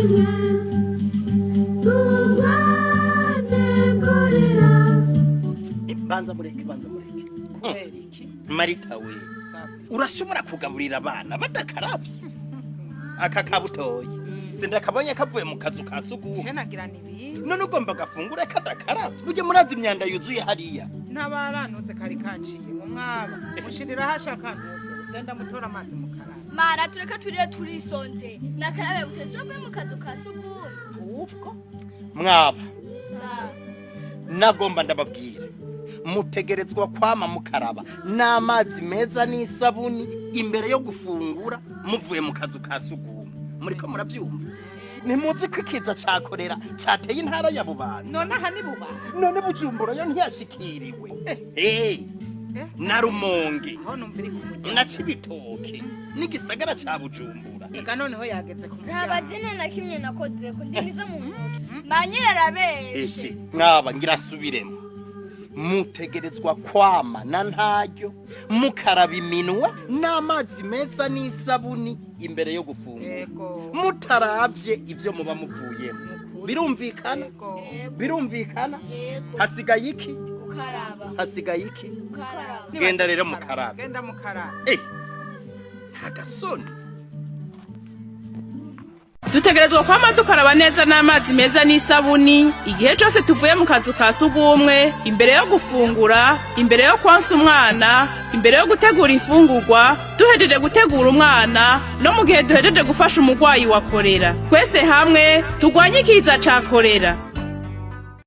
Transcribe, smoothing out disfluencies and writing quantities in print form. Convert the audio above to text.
rimwe turwanye korera. Banza mureke, banza mureke. Kubera iki? Marita we, urashobora kugaburira abana badakaravye? Aka kabutoyi sindakabonye kavuye mu kazu ka sugumwe. Je nagira nibindi. None ugomba gafungure kadakaravye? Ujye murazi imyanda yuzuye hariya. N'abaranutse kari kaciye mu mwaba mushirira hashaka ntuze genda mutora amazi mukaraba. Mara tureke turire turisonze nakarabe buteswe mu kazu ka sugumwe. Ubwo Mwaba Sa. nagomba ndababwira, mutegerezwa kwama mukaraba n'amazi meza n'isabuni imbere yo gufungura muvuye mu kazu ka sugumwe. Muriko murabyumva? Ntimuzi ko ikiza ca korera cateye intara ya Bubanza? None aha ni buba? None Bujumbura yo ntiyashikiriwe? Hey, na Rumonge aho numva iri ku muryango na Cibitoke n'igisagara ca Bujumbura. Ega noneho yageze ku muryango. Ntabazina na kimwe nakoze ku ndimi zo mu ntoki manyira arabeshe. Ehe, mwaba ngira asubiremo, mutegerezwa kwama na ntaryo mukaraba iminwe n'amazi meza n'isabuni imbere yo gufungura mutaravye ibyo muba muvuyemo. Nukuri. Birumvikana? Yego. Birumvikana? Yego. Hasigaye iki? Gukaraba. Hasigaye iki? Gukaraba. Genda rero mukarabe. Genda mukarabe. Eh, nta gasoni. Dutegerezwa kwama dukaraba neza n'amazi meza n'isabuni igihe cyose tuvuye mu kazu ka sugumwe, imbere yo gufungura, imbere yo konsa umwana, imbere yo gutegura imfungurwa, duhejeje gutegura umwana, no mu gihe duhejeje gufasha umurwayi wa korera. Twese hamwe turwanye ikiza ca korera.